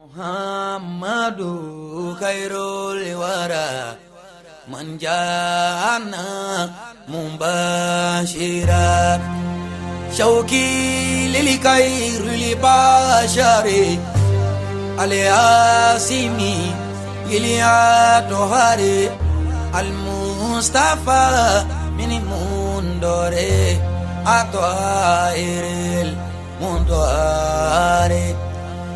محمد خير الورى من جاءنا مبشرا شوقي للخير البشر الياسمي الأطهر المصطفى من مندر الطاهر المطهر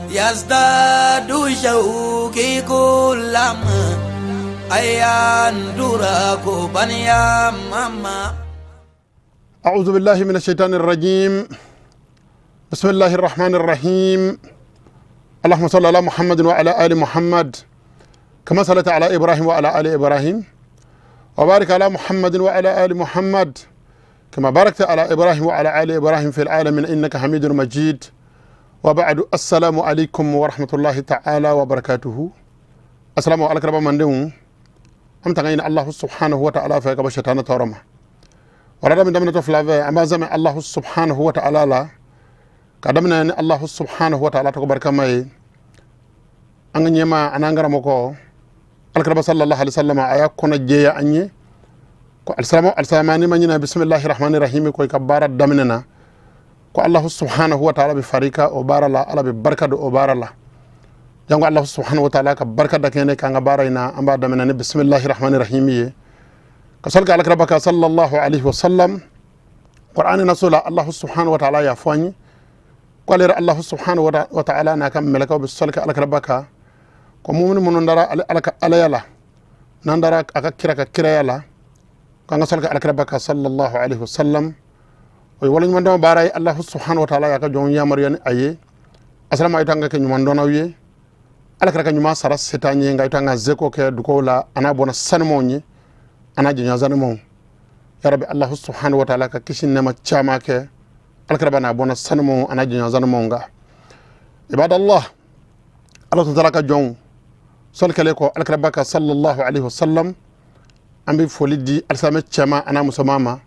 يزداد شوقي كلما أيان دراكو بنيا ماما. أعوذ بالله من الشيطان الرجيم. بسم الله الرحمن الرحيم. اللهم صل على محمد وعلى آل محمد كما صليت على إبراهيم وعلى آل إبراهيم، وبارك على محمد وعلى آل محمد كما باركت على إبراهيم وعلى آل إبراهيم في العالمين إنك حميد مجيد. وبعد، السلام عليكم ورحمة الله تعالى وبركاته. السلام عليكم رب من am tanga Allah subhanahu wa ta'ala fɛ ka bɔ shetana tɔɔrɔ ma. Wala min daminɛ to fila fɛ, an b'an sɛmɛ Allah subhanahu wa ta'ala la ka daminɛ ni Allah subhanahu wa ta'ala tɔgɔ barikama ye. An ka ɲɛma an'an karamɔgɔ alakiraba sallallahu alaihi wasallam, a y'a kɔnɔ jɛya an ye ko alisalama alisalama ni ma ɲinɛ bisimilahi rahmani rahimi ko i ka baara daminɛ na, ko Allah subhanahu wa ta'ala bɛ farika o baara la, Ala bɛ barika don o baara la. Jango Allah subhanahu wa ta'ala ka barika da kɛnɛ k'an ka baara in na, an b'a daminɛ ni bisimilahi rahmani rahimi ye ka sɔli ka alakiraba kan sallallahu alaihi wasallam. Qur'ani naso la, Allah subhanahu wa ta'ala y'a fɔ an ye ko ale yɛrɛ Allah subhanahu wa ta'ala n'a ka mɛlɛkɛw bɛ sɔli ka alakiraba kan, ko mumini minnu dara ale Ala ka alaya la, n'an dara a ka kira ka kiraya la, k'an ka sɔli ka alakiraba kan sallallahu alaihi wasallam. O ye waleɲumandɔn baara ye. Allah subhanahu wa ta'ala y'a ka jɔnw yamaruya ni a ye. Asalama, ayi to an ka kɛ ɲumandɔnnaw ye. Ala kɛra ka ɲuman sara se t'an ye, nka i to an ka zeko kɛ dugaw la a n'a bɔnna sanumaw ye, a n'a jɛɲɔgɔn sanumaw. Ya rabbi, Allah subhanahu wa ta'ala ka kisi nɛma caman kɛ ala kɛra n'a bɔnna sanumaw a n'a jɛɲɔgɔn sanumaw kan. Ibadallah, Ala tun taara ka jɔnw sɔli kɛlen kɔ alakiraba ka sallallahu alaihi wasallam, an bɛ foli di alisilamɛ cɛman a n'a musoman ma,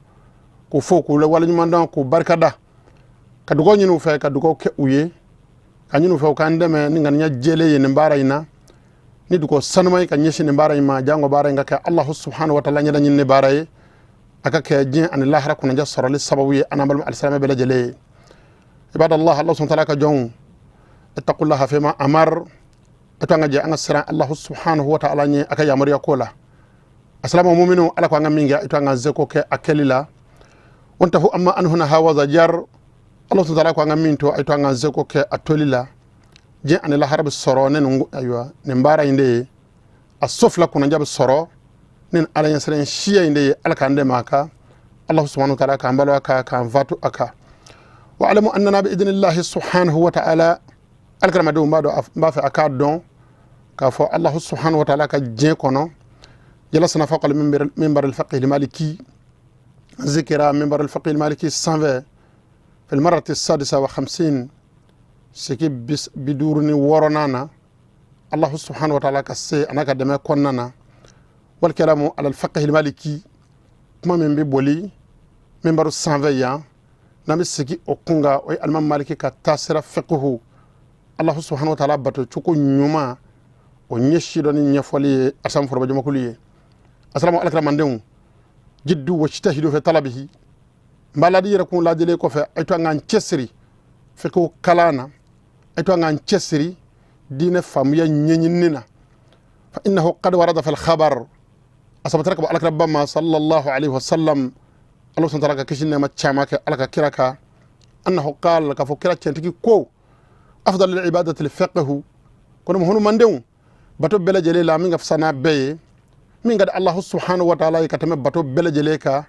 k'u fo, k'u waleɲuman dɔn, k'u barikada, ka dugawu ɲini u fɛ, ka dugawu kɛ u ye, ka ɲini u fɛ u k'an dɛmɛ ni ŋaniya jɛlen ye nin baara in na, ni dugawu sanuma ye ka ɲɛsin nin baara in ma. Jango baara in ka kɛ Allahu subhanahu wa ta'ala ɲɛda ɲini baara ye, a ka kɛ diɲɛ ani lahara kunnaja sɔrɔli sababu ye an n'an balima alisilamɛ bɛɛ lajɛlen ye. Ibadallah, Allah subhanahu wa ta'ala ka jɔnw, ittaqullaha fima amar, a to an ka jɛ an ka siran Allahu subhanahu wa ta'ala ɲɛ a ka yamaruya ko la. Asalama muminu, Ala ko an ka min kɛ, i to an ka zeko kɛ a kɛli la. Wantahu amma anhu naha wa zajar, Allah subhanahu wa ta'ala ko an ka min to, a to an ka zeko kɛ a toli la. Diɲɛ ani lahara bɛ sɔrɔ ne nin, ayiwa, nin baara in de ye a so fila kunnaja bɛ sɔrɔ ne ni Ala ɲɛsiran siya in de ye. Ala k'an dɛmɛ a kan. Allah subhanahu wa ta'ala k'an balo a kan, k'an fatu a kan. Wa alamu annana bi idnillahi subhanahu wa ta'ala, alkaramadenw b'a dɔn, n b'a fɛ a k'a dɔn k'a fɔ Allah subhanahu wa ta'ala ka diɲɛ kɔnɔ, jalasna fawqa minbar al-faqih al-maliki, zikira minbar al-faqih al-maliki sanfɛ fi al-marrati as-sadisa wa khamsin, sigi 56nan na, Allah subhanahu wa ta'ala ka se a n'a ka dɛmɛ kɔnɔna na. Wal kalamu ala al-faqih al-maliki, kuma min bɛ boli minbaru sanfɛ yan n'an bɛ sigi o kun kan, o ye alimami Maliki ka taasira fiqhu, Allah subhanahu wa ta'ala bato cogo ɲuman, o ɲɛsi dɔ ni ɲɛfɔli ye asamu foroba jamakulu ye. Asalamu alakiramandenw, jiddu wa jtahidu fi talabihi, n b'a ladi yɛrɛ kun lajɛlen kɔfɛ, a to an k'an cɛsiri fiqhu kalan na, a to an k'an cɛsiri diinɛ faamuya ɲɛɲinini na. Fa innahu qad warada fi al-khabar, a sabatira ka bɔ alakira ba ma sallallahu alaihi wasallam, Ala subhanahu wa ta'ala ka kisi nɛɛma caman kɛ Ala ka kira kan, annahu qala, k'a fɔ kira tiɲɛtigi ko afdal al-ibadati al-fiqhu, kono hunu mandenw, bato bɛɛ lajɛlen la, min ka fisa n'a bɛɛ ye, min ka di Allahu subhanahu wa ta'ala ye ka tɛmɛ bato bɛɛ lajɛlen kan,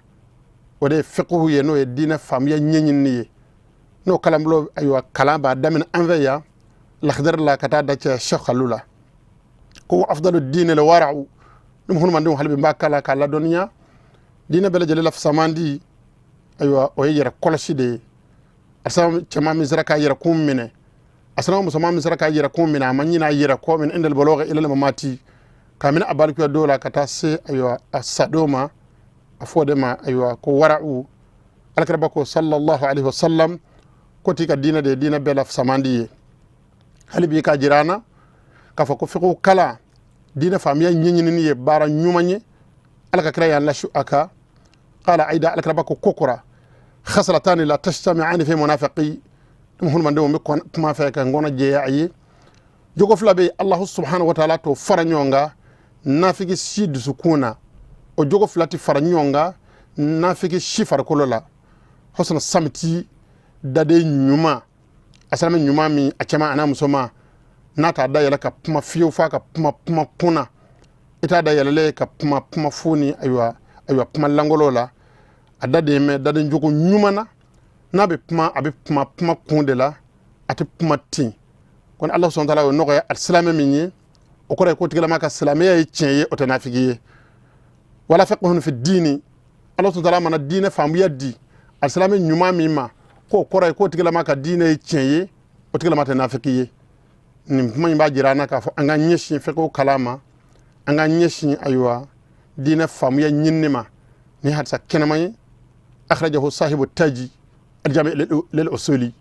o de ye fiqhu ye, n'o ye diinɛ faamuya ɲɛɲinini ye. N'o kalanbolo, ayiwa, kalan b'a daminɛ an fɛ yan lakidari la ka taa da cɛ Sheikh Kalu la, ko afdalu diinɛ la wara'u ni hunu mandenw, hali bi n b'a kala k'a ladɔnniya, diinɛ bɛɛ lajɛlen la fisaman di, ayiwa, o ye yɛrɛ kɔlɔsi de ye. Asa cɛman min sera k'a yɛrɛ kun minɛ, a sera musoman min sera k'a yɛrɛ kun minɛ, a ma ɲinɛ a yɛrɛ kɔ min indal baloghi ila mamati, k'a minɛ a balikuya dɔw la ka taa se, ayiwa, a sadon ma, a fɔ o de ma, ayiwa, ko wara'u. Alakiraba ko sallallahu alaihi wasallam ko t'i ka diinɛ de ye diinɛ bɛɛ la fisaman di ye. Hali bi k'a jira an na. K'a fɔ ko fiqhu kalan, diinɛ faamuya ɲɛɲinini ye baara ɲuman ye. Ala ka kira y'an lasu a kan. Qala aida, alakiraba ko kokura khaslatani la tajtami'ani fi munafiqi. Muhulmandenw bɛ kuma fɛ ka n kɔnɔ jɛya a ye. Jogo fila bɛ yen, Allahu subhanahu wa ta'ala t'o fara ɲɔgɔn kan nafiki si dusukun na. O jogo fila tɛ fara ɲɔgɔn kan nafiki si farikolo la. Husna samti, daden ɲuman, a silamɛ ɲuman min a cɛman an'a musoman n'a t'a da yɛlɛ ka kuma fiyewu f'a ka kuma kuma kunna, i t'a da yɛlɛlen ka kuma kuma fu ni ayiwa kuma lankolon la. A daden mɛ daden jogo ɲuman na, n'a bɛ kuma, a bɛ kuma kuma kun de la, a tɛ kuma ten kɔni. Ala subhanahu wa ta'ala o nɔgɔya a silamɛ min ye, o kɔrɔ ye ko tigilama ka silamɛya ye tiɲɛ ye, o tɛ nafigi ye. Wala fiqhun fi diini, Ala subhanahu wa ta'ala mana diinɛ faamuya di a silamɛ ɲuman min ma, k'o kɔrɔ ye k'o tigilama ka diinɛ ye tiɲɛ ye, o tigilama tɛ nafiki ye. Nin kuma in b'a jira an na k'a fɔ an ka ɲɛsin fiqhu kalan ma, an ka ɲɛsin ayiwa diinɛ faamuya ɲinini ma. Ni hadisa kɛnɛma ye, akhrajahu sahibu taji aljami lil usuli.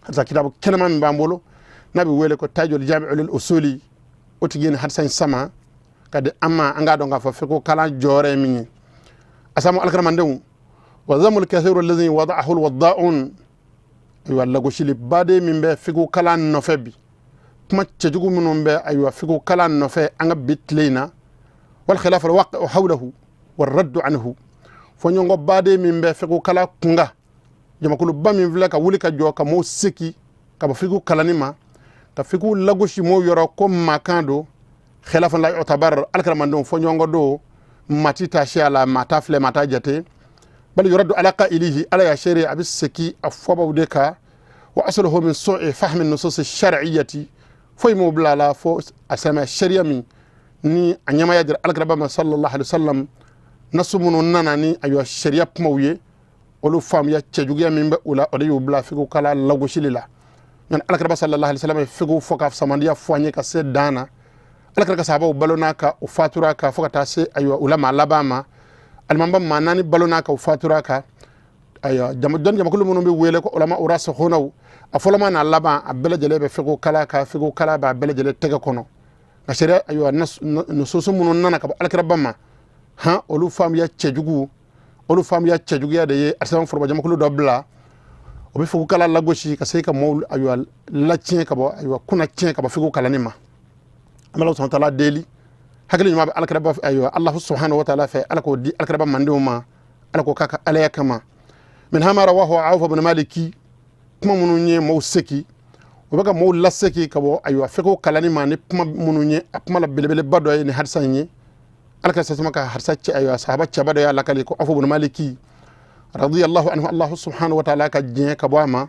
Hadisa kitabu kɛnɛma min b'an bolo n'a bɛ wele ko tajul jami lil usuli, o tigi ye nin hadisa in sama ka di an ma. An k'a dɔn k'a fɔ fiqhu kalan jɔyɔrɔ ye min ye. Asamu alkaramadenw, wa zamul kathiru alladhi wada'ahu alwadda'un. Ayiwa, lagosili baden min bɛ fiqhu kalan nɔfɛ bi, kuma cɛjugu minnu bɛ ayiwa fiqhu kalan nɔfɛ an ka bi tile in na, wal khilaf al waqi'u hawlahu war raddu anhu, fɔɲɔgɔnkɔ baden min bɛ fiqhu kalan kunkan, jamakuluba min filɛ ka wuli ka jɔ ka mɔɔw seki ka bɔ fiqhu kalanni ma, ka fiqhu lagosi mɔɔw yɔrɔ ko makan don, khilafan la yu'tabar. Alkaramadenw, fɔɲɔgɔnkɔ don, maa ti taa si a la, maa t'a filɛ, maa t'a jate. Bal yuraddu ala qa'ilihi, ala y'a seere, a bɛ seki a fɔbaw de kan. Wa asluhu min su'i fahmi nusus shar'iyyati, foyi m'o bila a la fo a silamɛya sariya min ni a ɲɛmaya dira alakiraba ma sallallahu alaihi wasallam, nasu minnu nana ni ayiwa sariya kumaw ye, olu faamuya cɛjuguya min bɛ u la, o de y'u bila fiqhu kalan lagosili la. Nka alakiraba sallallahu alaihi wasallam ye fiqhu fɔ ka samandiya fɔ an ye ka se dan na. Alakira ka sahabaw balo n'a ka u fatura ka fo ka taa se ayiwa u la maa laban ma. Alimamba maa naani balo n'a ka u fatura ka. Ayiwa, dɔnni jamakulu minnu bɛ wele ko ulama rasikhunaw, a fɔlɔma n'a laban, a bɛɛ lajɛlen bɛ fiqhu kalan ka fiqhu kalan b'a bɛɛ lajɛlen tɛgɛ kɔnɔ. Nka sariya ayiwa nususu minnu nana ka bɔ alakiraba ma, han, olu faamuya cɛjugu, olu faamuya cɛjuguya de ye alisalamu foroba jamakulu dɔ bila o bɛ fiqhu kalan lagosi ka se ka mɔɔw ayiwa latiɲɛ ka bɔ ayiwa kunna tiɲɛ ka bɔ fiqhu kalanni ma. An bɛ Ala subhanahu wa ta'ala deli, hakili ɲuman bɛ alakiraba ayiwa Allahu subhanahu wa ta'ala fɛ, Ala k'o di alakiraba mandenw ma, Ala k'o k'a ka alaya kama. Min hama rawahu Awf ibn Maliki, kuma minnu ye mɔɔw seki, o bɛ ka mɔɔw laseki ka bɔ ayiwa fiqhu kalanni ma ni kuma minnu ye, a kuma la belebeleba dɔ ye ni hadisa in ye. Ala ka sasama ka hadisa cɛ ayiwa sahaba cɛba dɔ y'a lakali ko Awf ibn Maliki radiyallahu anhu, Allahu subhanahu wa ta'ala ka diɲɛ ka bɔ a ma.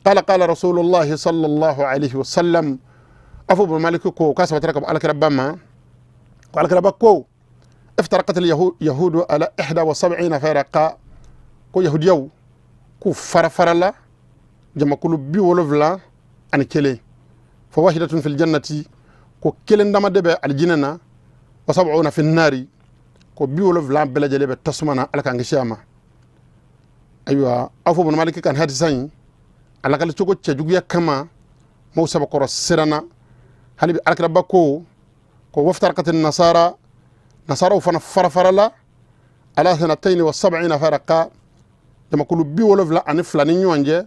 Qala qala rasulullahi sallallahu alaihi wasallam, Awf ibn Maliki ko k'a sabatira ka bɔ alakiraba ma ko alakiraba ko iftaraqat al yahudu ala 71 faraqa, ko yahudiyaw k'u fara farala jamakulu 71, fa wahidatun fil jannati, ko kelen dama de bɛ alijinɛ na, wa sab'una fi nari, ko 70 bɛɛ lajɛlen bɛ tasuma na, Ala k'an kisi a ma. Ayiwa, Awf ibn Maliki kan hadisa in a lakali cogo cɛjuguya kama, mɔgɔw sabakɔrɔ siranna. Hali bi alakiraba ko waftaraqat nasara, nasaraw fana farafarala ala 72 faraqa, jamakulu 72 ni ɲɔgɔn cɛ,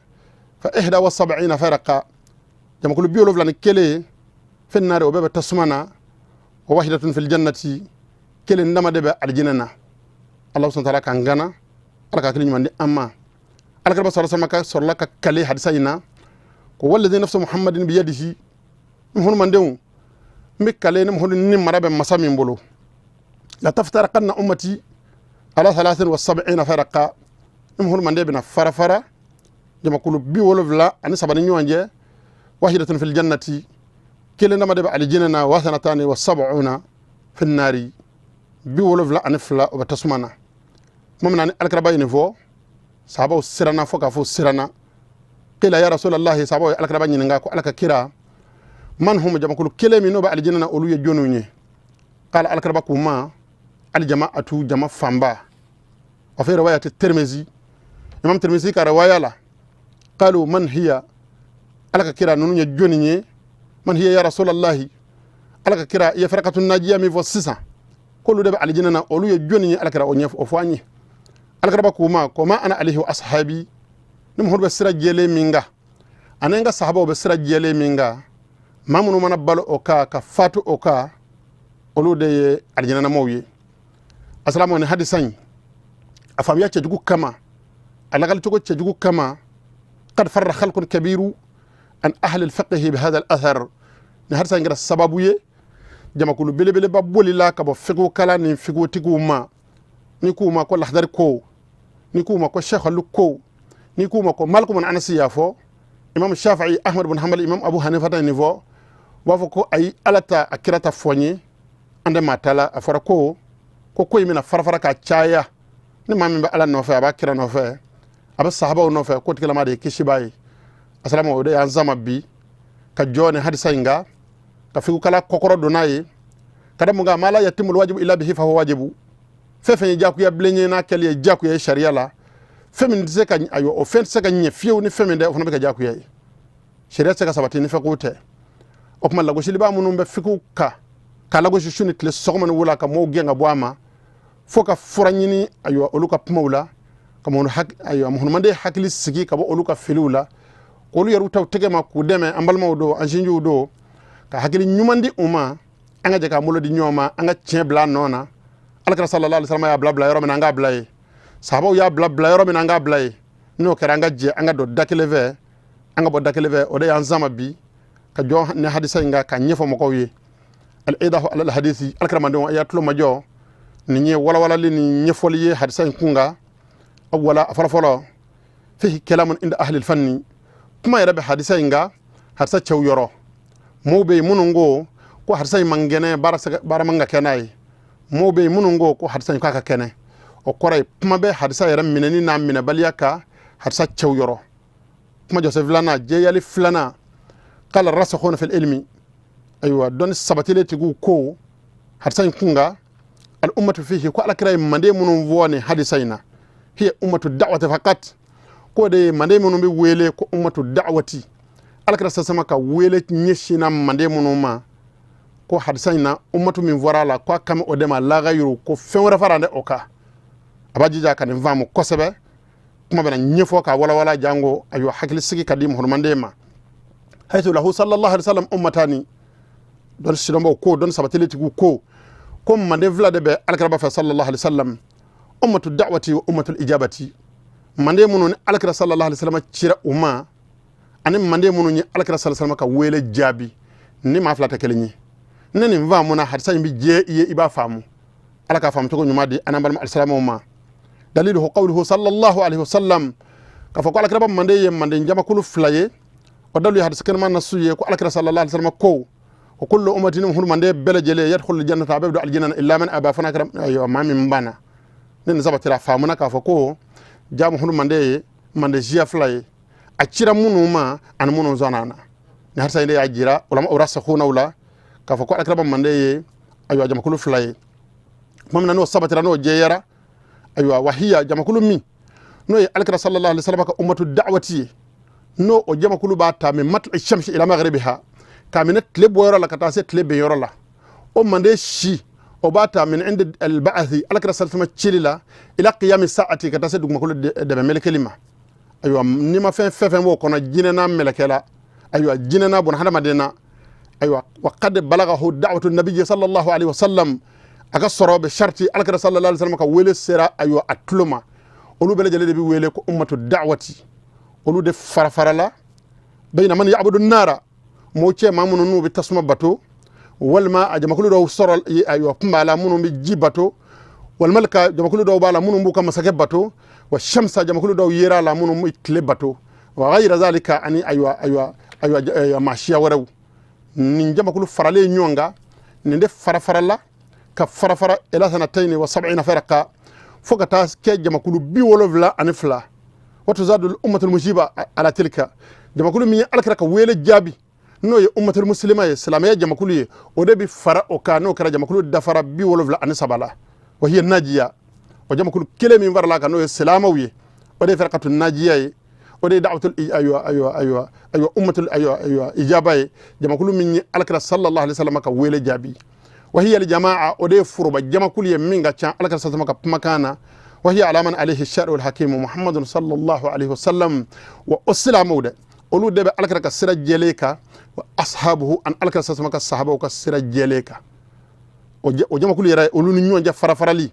fa 71 faraqa, jamakulu 71 fi nari, o bɛɛ bɛ tasuma na, wa wahidatun fil jannati, kelen dama de bɛ alijinɛ na. Ala subhanahu wa ta'ala k'an gana, Ala ka hakili ɲuman di an ma. Alakiraba sallallahu alaihi wasallam ka sɔrɔla ka kale hadisa in na ko walladhi nafsu Muhammadin biyadihi, n hunumandenw, n bɛ kale ni Muhamadu ni mara bɛ masa min bolo, la taftaraqanna ummati ala 73 faraqa, n hunumanden bɛna fara fara jamakulu 73 ni ɲɔgɔn cɛ, wahidatun fil jannati, kelen dama de bɛ alijinɛ na, wa 72 fi nari, 72 o bɛ tasuma na. Tuma min na ni alakiraba ye nin fɔ, sahabaw siranna fo k'a fɔ siranna. Qila ya rasulallahi, sahabaw ye alakiraba ɲininka ko Ala ka kira, man hum, jamakulu kelen min n'o bɛ alijinɛ na, olu ye jɔnniw ye? Qala, alakiraba k'u ma aljama'atu, jama fanba. Wa fi riwayati Tirmizi, imam Tirmizi ka riwaya la, qalu man hiya, Ala ka kira, ninnu ye jɔnni ye? Man hiya ya rasulallahi? Ala ka kira, i ye farakatu najiya min fɔ sisan k'olu de bɛ alijinɛ na, olu ye jɔnni ye? Alakira, o ɲɛfɔ, o fɔ an ye. Alakiraba k'u ma ko ma ana alayhi wa ashabi, ni Muhamadu bɛ sira jɛlen min kan ani n ka sahabaw bɛ sira jɛlen min kan, maa minnu mana balo o kan ka fatu o kan, olu de ye alijinɛnamaw ye. Asalamu, ni hadisa in a faamuya cɛjugu kama, a lagalicogo cɛjugu kama, qad farra khalqun kabiru an ahli alfiqhi bihadha al-athar. Ni hadisa in kɛra sababu ye, jamakulu belebeleba bolila ka bɔ fiqhu kalan ni fiqhutigiw ma. Ni k'u ma ko Lahdari ko, ni k'u ma ko Shekhalu ko, ni k'u ma ko Maliku bin Anasi y'a fɔ, Imam Shafi'i, Ahmad bin Hanbali, Imam Abu Hanifa ta nin fɔ, u b'a fɔ ko ayi, Ala ta a kira ta fɔ n ye, an tɛ maa ta la. A fɔra ko in bɛna farafara ka caya. Ni maa min bɛ Ala nɔfɛ, a b'a kira nɔfɛ, a bɛ sahabaw nɔfɛ, ko tigilama de ye kisibaa ye. Asalamu, o de y'an sama bi ka jɔ ni hadisa in kan, ka figukala kɔkɔrɔ don n'a ye, ka da mun kan? Ma la yatimul wajibu illa bihi fa huwa wajibu. Fɛn fɛn ye jagoya bilen ye, n'a kɛli ye jagoya ye sariya la, fɛn min tɛ se ka, ayiwa, o fɛn tɛ se ka ɲɛ fiyewu ni fɛn min tɛ, o fana bɛ kɛ jagoya ye. Sariya tɛ se ka sabati ni fɛn ko tɛ. O tuma lagosilibaa minnu bɛ fikiw kan k'a lagosi su ni tile, sɔgɔma ni wula, ka mɔgɔw gɛn ka bɔ a ma, fo ka fura ɲini, ayiwa, olu ka kumaw la, ka ayiwa muhammaden hakili sigi ka bɔ olu ka filiw la, k'olu yɛrɛw ta u tɛgɛ ma, k'u dɛmɛ. An balimaw don, an sinjiw don, ka hakili ɲuman di u ma. An ka jɛ k'an bolo di ɲɔgɔn ma, an ka tiɲɛ bila a nɔ na. Alakira sallallahu alaihi wasallam y'a bila bila yɔrɔ min na, an k'a bila yen. Sahabaw y'a bila bila yɔrɔ min na, an k'a bila yen. N'o kɛra, an ka jɛ, an ka don da kelen fɛ, an ka bɔ da kelen fɛ. O de y'an sama bi ka jɔ ni hadisa in kan, ka ɲɛfɔ mɔgɔw ye. Al-idahu ala hadisi. Alakiramadenw, a y'a tulo majɔ, nin ye walawalali ni ɲɛfɔli ye hadisa in kun kan. Awwala, a fɔlɔfɔlɔ, fihi kalamun inda ahli fanni. Kuma yɛrɛ bɛ hadisa in kan hadisa cɛw yɔrɔ. Mɔgɔw bɛ yen minnu ko hadisa in man kɛnɛ, baara man ka kɛ n'a ye. Mɔgɔw bɛ yen minnu ko hadisa in k'a ka kɛnɛ. O kɔrɔ ye kuma bɛ hadisa yɛrɛ minɛni n'a minɛbaliya kan hadisa cɛw yɔrɔ. Kuma jɔsɛ filanan, jɛyali filanan, qala rasikhuna fil ilmi, ayiwa, dɔnni sabatilen tigiw ko hadisa in kun kan, al ummatu fihi, ko Alakira ye manden minnu fɔ nin hadisa in na, hiya ummatu da'wati faqat, ko de ye manden minnu bɛ wele ko ummatu da'wati. Alakira sasama ka wele ɲɛsinna manden minnu ma, ko hadisa in na ummatu min fɔra a la, ko a kami o de ma, la ghayru, ko fɛn wɛrɛ fara dɛ o kan. A b'a jija ka nin faamu kosɛbɛ. Kuma bɛna ɲɛfɔ k'a walawala, jango ayiwa hakili sigi ka di muhammaden ma. Haythu lahu sallallahu alaihi wasallam ummatani. Dɔnni sidɔnbaw ko, dɔnni sabatilitigiw ko manden fila de bɛ alakiraba fɛ sallallahu alaihi wasallam: ummatu da'wati wa ummatu ijabati. Manden minnu ni alakira sallallahu alaihi wasallam cira u ma, ani manden minnu ye alakira sallallahu alaihi wasallam ka wele jaabi, ni maa fila tɛ kelen ye. Ne nin faamuna, hadisa in bɛ jɛ i ye, i b'a faamu. Ala k'a faamu cogo ɲuman di an balima alisilamɛw ma. Daliluhu qawluhu sallallahu alaihi wasallam, k'a fɔ ko alakiraba manden ye manden jamakulu fila ye, o dalu ye hadisi kɛnɛma nasu ye, ko alakira sallallahu alaihi wasallam ko ko kullu ummatin, hunu manden bɛɛ lajɛlen, yadkhulu jannata, a bɛɛ bɛ don alijana, illa man aba, fana kɛra ayiwa maa min banna. Ne nin sabatira, faamuna k'a fɔ ko jamu hunu manden ye manden siya fila ye, a cira minnu ma ani minnu sɔnna a na. Ni hadisa in de y'a jira ulama rasakhunaw la k'a fɔ ko alakiraba manden ye ayiwa jamakulu fila ye. Tuma min na n'o sabatira, n'o jɛyara, ayiwa, wahiya jamakulu min n'o ye alakira sallallahu alaihi wasallam ka ummatu da'wati ye, n'o o jamakulu b'a ta min matla'i shamsi ila maghribiha, k'a minɛ tile bɔyɔrɔ la ka taa se tile binyɔrɔ la, o manden si o b'a ta min indi alba'athi, alakira sallallahu alaihi wasallam cili la, ila qiyami sa'ati, ka taa se dugumakolo dɛmɛ melekeli ma. Ayiwa, n'i ma fɛn fɛn fɛn b'o kɔnɔ, jinɛ n'a mɛlɛkɛ la, ayiwa, jinɛ n'a bɔn hadamaden na, ayiwa, wa qad balagahu da'watu nabiyyi sallallahu alaihi wasallam, a ka sɔrɔ bɛ sharti alakira sallallahu alaihi wasallam ka wele sera ayiwa a tulo ma, olu bɛɛ lajɛlen de bɛ wele ko ummatu da'wati. Olu de farafarala bayna man ya'budu nara, mɔgɔw cɛ maa minnu n'u bɛ tasuma bato, walima a jamakulu dɔw sɔrɔ ayiwa kun b'a la minnu bɛ ji bato, walima ka jamakulu dɔw b'a la minnu b'u ka masakɛ bato, wa shamsa, jamakulu dɔw yera a la minnu bɛ tile bato, wa ghayra zalika, ani ayiwa maa siya wɛrɛw. Nin jamakulu faralen ɲɔgɔn kan, nin de farafarala ka farafara ila sanatayni wa sab'ina farqa, fo ka taa kɛ jamakulu 72. Wa tuzadu ummatul mujiba ala tilka, jamakulu min ye alakira ka wele jaabi, n'o ye ummatul muslima ye, silamɛya jamakulu ye, o de bi fara o kan. N'o kɛra, jamakulu dafara 73 la. Wa hiya najiya, o jamakulu kelen min farala kan, n'o ye silamɛw ye, o de ye farqatu najiya ye. O de ye da'watul, ayiwa, ayiwa, ayiwa, ayiwa, ummatul, ayiwa, ayiwa, ijaba ye, jamakulu min ye Alakira sallallahu alaihi wasallam ka wele jaabi. Wa hiya aljamaa, o de ye foroba jamakulu ye min ka ca Alakira sallallahu ka kumakan na. Wa hiya ala man alayhi shari'u alhakimu Muhammadun sallallahu alaihi wasallam. Wa o silamɛw dɛ, olu de bɛ Alakira ka sira jɛlen kan, wa ashabuhu, an Alakira sallallahu ka sahabaw ka sira jɛlen kan. O jamakulu yɛrɛ, olu ni ɲɔgɔn cɛ farafarali,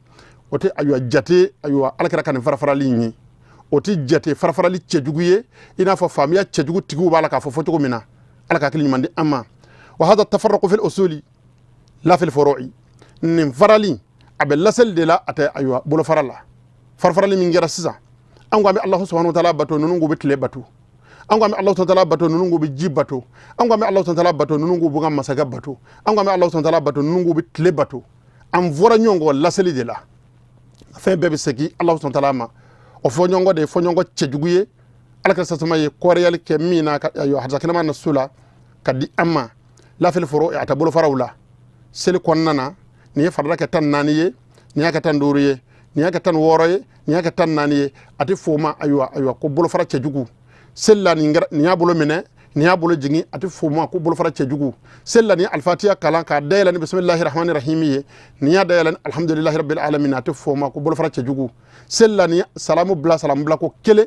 o tɛ, ayiwa, jate, ayiwa, Alakira ka nin farafarali in ye, o tɛ jate farafarali cɛjugu ye, i n'a fɔ faamuya cɛjugu tigiw b'a la k'a fɔ fɔ cogo min na. Ala ka hakili ɲuman di an ma. Wa hada tafarraqu fil usuli la fil furu'i, nin farali a bɛ laseli de la, a tɛ, ayiwa, bolofara la. Farafarali min kɛra sisan, an ko an bɛ Alahu subhanahu wa taala bato, ninnu k'u bɛ tile bato. An ko an bɛ Alahu taala bato, ninnu k'u bɛ ji bato. An ko an bɛ Alahu taala bato, ninnu k'u bɛ ka masakɛ bato. An ko an bɛ Alahu taala bato, ninnu k'u bɛ tile bato. An fɔra ɲɔgɔn kɔ laseli de la. Fɛn bɛɛ bɛ segin Alahu taala ma. O fɔɲɔgɔnkɔ de ye fɔɲɔgɔnkɔ cɛjugu ye. Ala ka sasama ye kɔriyali kɛ min na, ayiwa, hadisa kɛnɛma na su la ka di an ma. La fil furu, a tɛ bolofaraw la. Seli kɔnɔna na, nin ye farida kɛ 14 ye, nin y'a kɛ 15 ye, nin y'a kɛ 16 ye, nin y'a kɛ 14 ye, a tɛ f'o ma, ayiwa, ayiwa, ko bolofara cɛjugu. Seli la, nin y'a bolo minɛ, nin y'a bolo jigin, a tɛ f'o ma ko bolofara cɛjugu. Seli la, nin ye Alifatiya kalan k'a dayɛlɛ ni bisimilahi rahmani rahimi ye, nin y'a dayɛlɛ ni alhamdulilahi rabbil alamin, a tɛ f'o ma ko bolofara cɛjugu. Seli la, nin salamu bila, salamu bila ko kelen,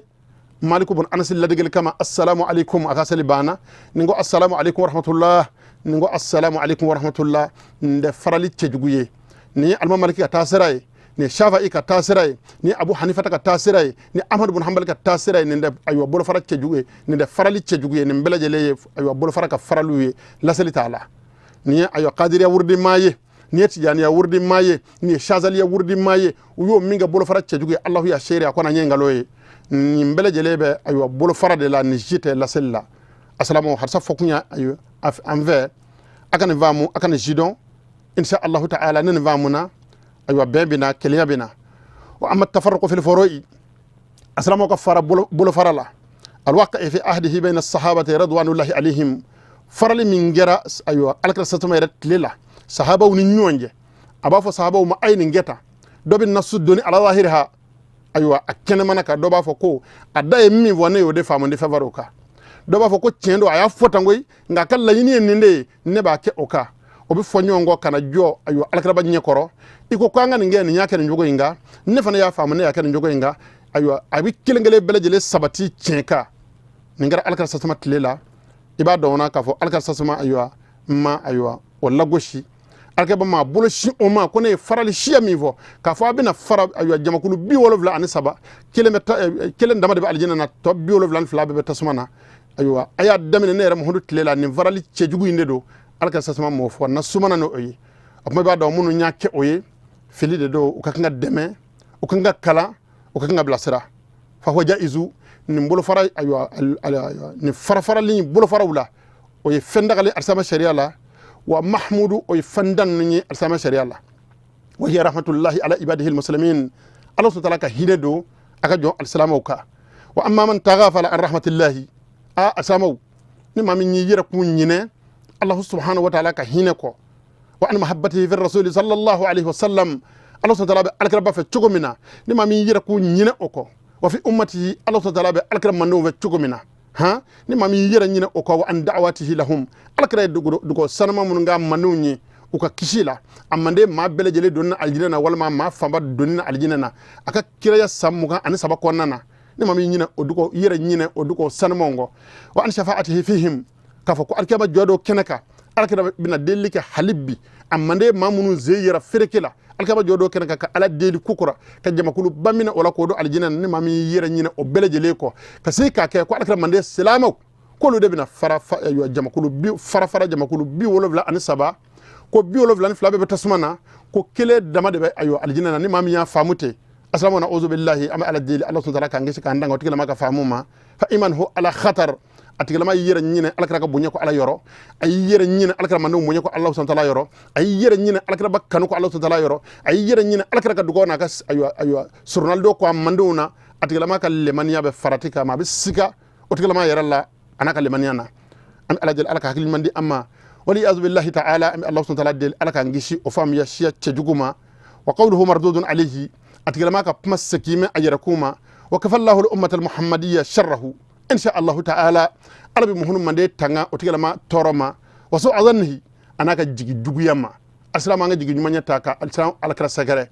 Maliku bun Anasi ladegeli kama, assalamu alaikum, a ka seli banna. Nin ko assalamu alaikum warahmatullah, nin ko assalamu alaikum warahmatullah, nin tɛ farali cɛjugu ye. Nin ye Alimami Maliki ka taasira ye, nin ye Shafi'i ka taasira ye, nin ye Abu Hanifata ka taasira ye, nin ye Ahmadu bun Hanbali ka taasira ye. Nin tɛ, ayiwa, bolofara cɛjugu ye, nin tɛ farali cɛjugu ye. Nin bɛɛ lajɛlen ye, ayiwa, bolofara ka faraliw ye, laseli t'a la. Nin ye, ayiwa, Kadiriya wurudi maa ye, nin ye Tijaniya wurudi maa ye, nin ye Shazaliya wurudi maa ye. U y'o min kɛ bolofara cɛjugu ye, Alahu ya seere, a ko na ɲɛ nkalon ye. Nin bɛɛ lajɛlen bɛ, ayiwa, bolofara de la, nin si tɛ laseli la. Asalamu hadisa fɔkun ya, ayiwa, an fɛ a ka nin faamu, a ka nin sidɔn, insha Allahu ta'ala. Ne nin faamu na, ayiwa, bɛn bɛ na, kelenya bɛ na. Wa amma tafarruqu fil furu'i, asalamu ka fara bolofara la, alwaqi fi ahdihi bayna sahabati radwanullahi alaihim, farali min kɛra, ayiwa, Alakira satuma yɛrɛ tile la sahabaw ni ɲɔgɔn cɛ, a b'a fɔ sahabaw ma: a ye nin kɛ tan. Dɔ bɛ nasu doni ala zahiriha, ayiwa, a kɛnɛmana kan. Dɔ b'a fɔ ko a da ye min fɔ, ne y'o de faamu, n tɛ fɛn fara o kan. Dɔ b'a fɔ ko tiɲɛ don, a y'a fɔ tan koyi, nka a ka laɲini ye nin de ye, ne b'a kɛ o kan. O bɛ fɔ ɲɔgɔn kɔ ka na jɔ, ayiwa, Alakiraba ɲɛ kɔrɔ. I ko ko an ka nin kɛ, nin y'a kɛ nin cogo in kan, ne fana y'a faamu, ne y'a kɛ nin cogo in kan. Ayiwa, a bɛ kelen kelen bɛɛ lajɛlen sabati tiɲɛ kan. Nin kɛra Alakira sasama tile la. I b'a dɔn k'a fɔ Alakira sasama, ayiwa, ma, ayiwa, o lagosi. Alakira ma bolo si o ma ko ne ye farali siya min fɔ k'a fɔ a bɛna fara, ayiwa, jamakulu 73, kelen bɛ kelen dama de bɛ alijinɛ na, tɔ 72 bɛɛ bɛ tasuma na. Ayiwa, a y'a daminɛ ne yɛrɛ Muhamadu tile la, nin farali cɛjugu in de don. Alakira sasama m'o fɔ na sumana n'o ye. O kuma, i b'a dɔn minnu y'a kɛ, o ye fili de don. U ka kan ka dɛmɛ, u ka kan ka kalan, u ka kan ka bilasira. Fa huwa jaizu, nin bolofara, ayiwa, nin farafarali bolofaraw la, o ye fɛn dagalen alisama sariya la. Wa mahmudu, o ye fɛn dan ninnu ye alisama sariya la. Wa hiya rahmatullahi ala ibadihi almuslimin, Ala subhanahu wa ta'ala ka hinɛ don a ka jɔn alisilamɛw kan. Wa amma man taghafala an rahmatillahi, a alisilamɛw, ni maa min y'i yɛrɛ kun ɲinɛ Allahu subhanahu wa ta'ala ka hinɛ kɔ, wa an mahabbatihi fi rasuli sallallahu alaihi wasallam, Ala subhanahu wa ta'ala bɛ Alakira fɛ cogo min na, ni maa min yɛrɛ kun ɲinɛ o kɔ, wa fi ummatihi, Ala subhanahu wa ta'ala bɛ Alakira mandenw fɛ cogo min na, han, ni maa min yɛrɛ ɲinɛ o kɔ, wa an da'awatihi lahum, Alakira ye dogo sanuma minnu ka mandenw ye u ka kisi la, a manden maa bɛɛ lajɛlen donna alijinɛ na, walima maa fanba donni na alijinɛ na a ka kiraya san 23 kɔnɔna na, ni maa min ɲinɛ o dugo, i yɛrɛ ɲinɛ o dugo sanumanw kɔ, wa an shafa'atihi fihim, k'a fɔ ko alikiyama jɔ dɔ kɛnɛ kan, Alakira bɛna delili kɛ hali bi a manden maa minnu ze yɛrɛ fereke la, alikiyama jɔ dɔ kɛnɛ kan, ka Ala deli kokura ka jamakulu ba minɛ o la k'o don alijinɛ na, ni maa min yɛrɛ ɲinɛ o bɛɛ lajɛlen kɔ, ka se k'a kɛ ko Alakira manden silamɛw k'olu de bɛna fara jamakulu bi fara fara jamakulu 73, ko 72 bɛɛ bɛ tasuma na, ko kelen dama de bɛ, ayiwa, alijinɛ na, ni maa min y'a faamu ten, asalamu na'udhu billahi, an bɛ Ala deli, Ala subhanahu wa ta'ala k'an kisi k'an danga o tigilama ka faamu ma. Fa iman hu ala khatar, a tigilama y'i yɛrɛ ɲinɛ Alakira ka bonya ko Ala yɔrɔ, a y'i yɛrɛ ɲinɛ Alakira mandenw bonya ko Ala subhanahu wa ta'ala yɔrɔ, a y'i yɛrɛ ɲinɛ Alakira ba kanu ko Ala subhanahu wa ta'ala yɔrɔ, a y'i yɛrɛ ɲinɛ Alakira ka dugawu n'a ka, ayiwa, ayiwa, soronalidon ko a mandenw na. A tigilama ka lemaniya bɛ farati kama, a bɛ sika o tigilama yɛrɛ la a n'a ka lemaniya na. An bɛ Ala deli, Ala ka hakili ɲuman di an ma. Wali azu billahi ta'ala, an bɛ Ala subhanahu wa ta'ala deli, Ala k'an kisi o faamuya siya cɛjugu ma. Wa qawluhu mardudun alayhi, a tigilama ka kuma segin mɛ a yɛrɛkun ma. Wa kafallahu al ummata al muhammadiyya sharrahu. Insha Allahu ta'ala, Ala bɛ muhunu mande tanga o tigilama tɔɔrɔ ma, waso azannihi, a n'a ka jigi juguya ma. Alisilamu, an ka jigi ɲuman ɲɛ ta ka alisilamu alakira sɛgɛrɛ,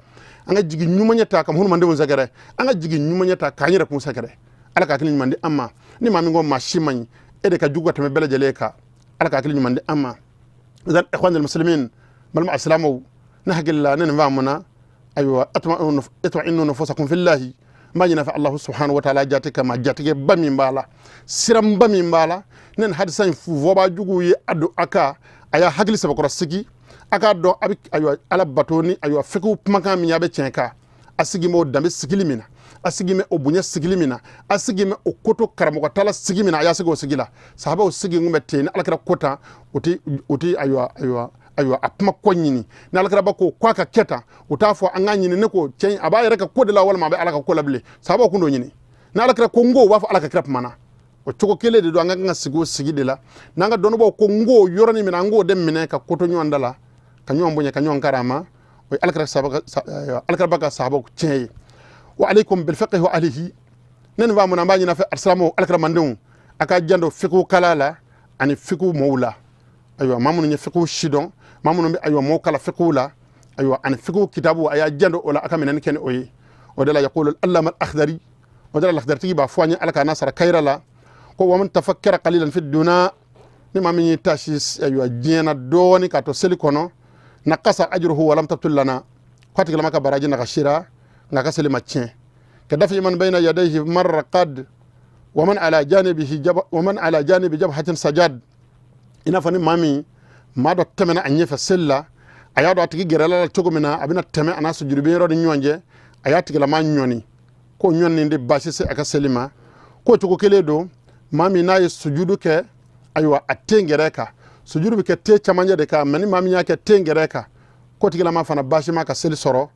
an ka jigi ɲuman ɲɛ ta ka muhunu mandenw sɛgɛrɛ, an ka jigi ɲuman ɲɛ ta k'an yɛrɛ kun sɛgɛrɛ. Ala ka hakili ɲuman di an ma. Ni maa min ko maa si man ɲi, e de ka jugu ka tɛmɛ bɛɛ lajɛlen kan. Ala ka hakili ɲuman di an ma. Idan ikhwan almuslimin, balima alisilamuw, ne hakili la ne nin faamuna. Ayiwa, itma'innu nufusakum fillahi, n b'a ɲini fɛ Allahu subhanahu wa ta'ala jate kama, jatigɛba min b'a la, siranba min b'a la, ne ni hadisa in fɔbaa juguw ye a don a ka a y'a hakili sɛbɛkɔrɔ sigi, a k'a dɔn a bɛ ayiwa Ala bato ni ayiwa fikihu kumakan min ye, a bɛ tiɲɛ kan. A sigi b'o danbe sigili min na, a sigi bɛ o bonya sigili min na, a sigi bɛ o koto karamɔgɔ tala sigi min na, a y'a sigi o sigi la. Sahabaw sigi kun bɛ ten. Ni alakira ko tan, o ti ayiwa a kuma kɔ ɲini. Ni alakiraba ko k'a ka kɛ tan, u t'a fɔ an k'a ɲini. Ne ko cɛ, a b'a yɛrɛ ka ko de la walima a bɛ Ala ka ko la bilen. Sahabaw kun t'o ɲini. Ni alakira ko n ko, u b'a fɔ Ala ka kira kumana. O cogo kelen de don. An ka kan ka sigi o sigi de la. N'an ka dɔnnibaaw ko n ko yɔrɔnin min na, an k'o de minɛ ka koto ɲɔgɔn da la, ka ɲɔgɔn bonya, ka ɲɔgɔn karama. O ye alakiraba ka sahabaw tiɲɛ ye. Wa alaykum bilfiqhi wa ahlihi. Ne nin faamu na, an b'a ɲini a fɛ, alisilamɛw, alakira mandenw, a ka janto fiqhu kala la ani fiqhu mɔw la. Ayiwa, maa minnu ye fiqhu sidɔn, maa minnu bɛ ayiwa mɔw kala fiqhu la, ayiwa ani fiqhu kitabu, a y'a janto o la, a ka minɛni kɛ ni o ye. O de la, yaqulu al-allama al-akhdari, o de la lakhdaritigi b'a fɔ an ye, Ala k'a n'a sara kayira la, ko waman tafakkara qalilan fi duna, ni maa min y'i tasi ayiwa diɲɛ na dɔɔni k'a to seli kɔnɔ, naqasa ajruhu walam tabtul lana, ko a tigilama ka baraji nagasira, nka ka seli ma tiɲɛ. Ka dafi man bayna yadayhi marra qad waman ala janibihi jab waman ala janibi jabhatin sajad, i n'a fɔ ni maa min maa dɔ tɛmɛna a ɲɛfɛ seli la, a y'a dɔn a tigi gɛrɛla la cogo min na, a bɛna tɛmɛ a n'a sujudubiyɔrɔ yɔrɔ ni ɲɔgɔn cɛ, a y'a tigilama ɲɔni, ko ɲɔni de baasi se a ka seli ma. K'o cogo kelen don, maa min n'a ye sujudu kɛ ayiwa a ten gɛrɛ kan, sujudu bɛ kɛ ten camancɛ de kan, mɛ ni maa min y'a kɛ ten gɛrɛ kan, ko tigilama fana baasi ma ka seli sɔrɔ.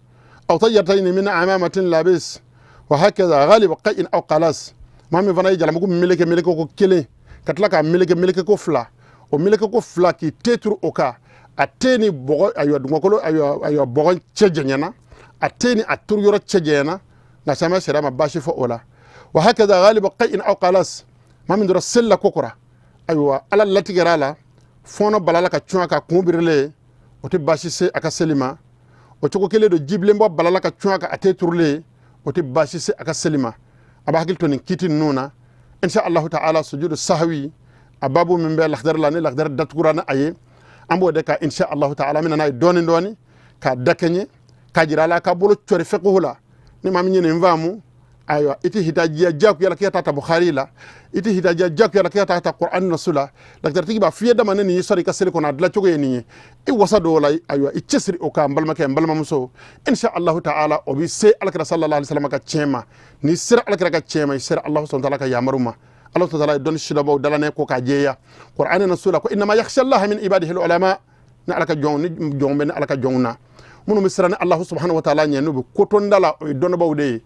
Aw tayyartayni min amamatin labis wa hakaza ghalib qa'in aw qalas, maa min fana ye jalamugu meleke meleke ko kelen, ka tila k'a meleke meleke ko fila, o meleke ko fila k'i te turu o kan, a te ni bɔgɔ ayiwa dugumakolo ayiwa bɔgɔ cɛ janyana, a te ni a turu yɔrɔ cɛ janyana, nka caman sariya ma baasi fɔ o la. Wa hakaza ghalib qa'in aw qalas, maa min dɔrɔn seli la ko kura, ayiwa Ala latigɛra a la, fɔɔnɔ balala ka cun a kan kun birilen, o tɛ baasi se a ka seli ma. O cogo kelen don, jibilenbɔ balala ka cun a kan a tɛ turulen, o tɛ baasi se a ka seli ma. A b'a hakili to nin kiti ninnu na. Insha Allahu ta'ala, sujudu sahwi, a babu min bɛ lakidari la, ni lakidari datugura ni a ye, an b'o de ka insha Allahu ta'ala an bɛ na n'a ye dɔɔni dɔɔni k'a dakɛɲɛ, k'a jira a la ka bolo cɔri fiqhu la. Ni maa min ye nin faamu, ayiwa i tɛ hitajiya jagoya la k'i ka taa ta Bukhari la, i tɛ hitajiya jagoya la k'i ka taa ta Qur'an nasu la. Lakitaritigi b'a f'i ye dama ne nin y'i sɔrɔ i ka seli kɔnɔ, a dilancogo ye nin ye, i wasa don o la. Ayiwa, i cɛsiri o kan, n balimakɛ, n balimamuso. Insha Allahu ta'ala, o bɛ se alakira sallallahu alaihi wasallam ka tiɲɛ ma. N'i sera alakira ka tiɲɛ ma, i sera Allahu subhanahu wa ta'ala ka yamaru ma. Ala ta'ala ye dɔnni sidɔnbaw dalanɛ ko k'a jɛya Qur'an nasu la, ko innama yakhsha Allah min ibadihi ulama. Ni Ala ka jɔn ni jɔn bɛ ni Ala ka jɔnw na, minnu bɛ siran ni Allahu subhanahu wa ta'ala ɲɛ, n'u bɛ kotonda la, o ye dɔnnibaw de ye.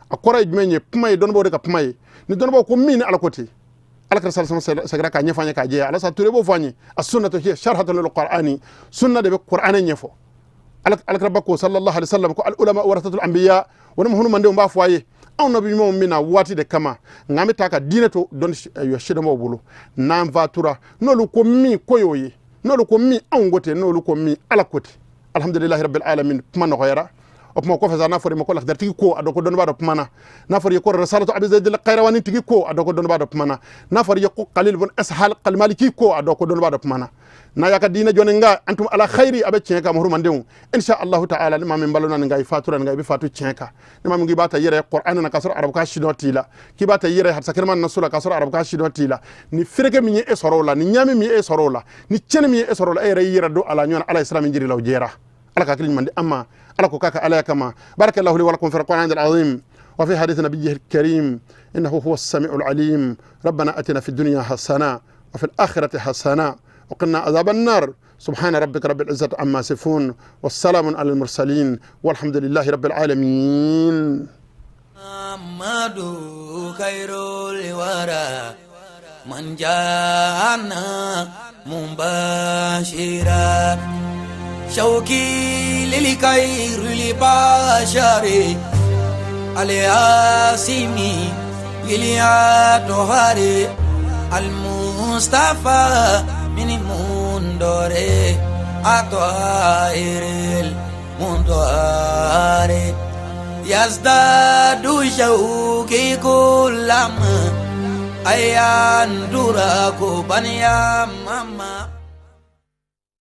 A kɔrɔ ye jumɛn ye? Kuma ye dɔnnibaw de ka kuma ye. Ni dɔnnibaw ko min, ni Ala ko ten, ala kira sallallahu alaihi wasallam seginna k'a ɲɛfɔ an ye k'a jɛya. Ala sa ture b'o fɔ an ye, a sunnatu hiya sharhatun lil qur'ani, sunna de bɛ qur'ani ɲɛfɔ. Alakira ko sallallahu alaihi wasallam ko al ulama warathatul anbiya. Wani muhunu mandenw b'a fɔ a ye, anw nabi ɲumanw bɛ na waati de kama, nka an bɛ taa ka diinɛ to dɔnni sidɔnbaw bolo. N'an fatura, n'olu ko min ko y'o ye, n'olu ko min anw ko ten, n'olu ko min Ala ko ten. Alhamdulillahi rabbil alamin, kuma nɔgɔyara. O kuma kɔfɛ sa, n'a fɔra i ma ko lakidaritigi ko, a dɔn ko dɔnnibaa dɔ kumana. N'a fɔra i ye ko risalatu abi zayd al-qayrawani tigi ko, a dɔn ko dɔnnibaa dɔ kumana. N'a fɔra i ye ko Qalil bun Ishaq al-Maliki ko, a dɔn ko dɔnnibaa dɔ kumana. N'a y'a ka diinɛ jɔni nka antum ala khairi, a bɛ tiɲɛ kan muhurmandenw. Insha Allahu ta'ala, ni maa min balona nin kan, i fatura nin kan, i bɛ fatu tiɲɛ kan. Ni maa min k'i b'a ta yɛrɛ Qur'an na k'a sɔrɔ arabukan sidɔn t'i la, k'i b'a ta yɛrɛ hadisa kɛnɛma nasu la k'a sɔrɔ arabukan sidɔn t'i la, ni fereke min ye e sɔrɔ o la, ni ɲaami min ye e sɔrɔ o la, ni tiɲɛni min ye e sɔrɔ o la, e yɛrɛ y'i yɛrɛ don a la ɲɔgɔn. Ala ye sira min jiri la, o jɛra. Ala ka hakili ɲuman di an ma. Ala ko k'a ka alaya kama. Barakallahu li wa lakum fi alquran alazim wa fi hadith nabiyyihi alkarim, innahu huwa as-sami'ul alim. Rabbana atina fi dunya hasana wa fil akhirati hasana wa qina adhaban nar. Subhana rabbika rabbil izzati amma yasifun wa salamun alal mursalin walhamdulillahi rabbil alamin. Muhammadu khairul wara man jana mubashira shauki lil khairil bashari aliasimi. إليا طهاري المصطفى من مندوري أطائر المندوري يزداد شوقي كلما أيان دراكو بنيا ماما.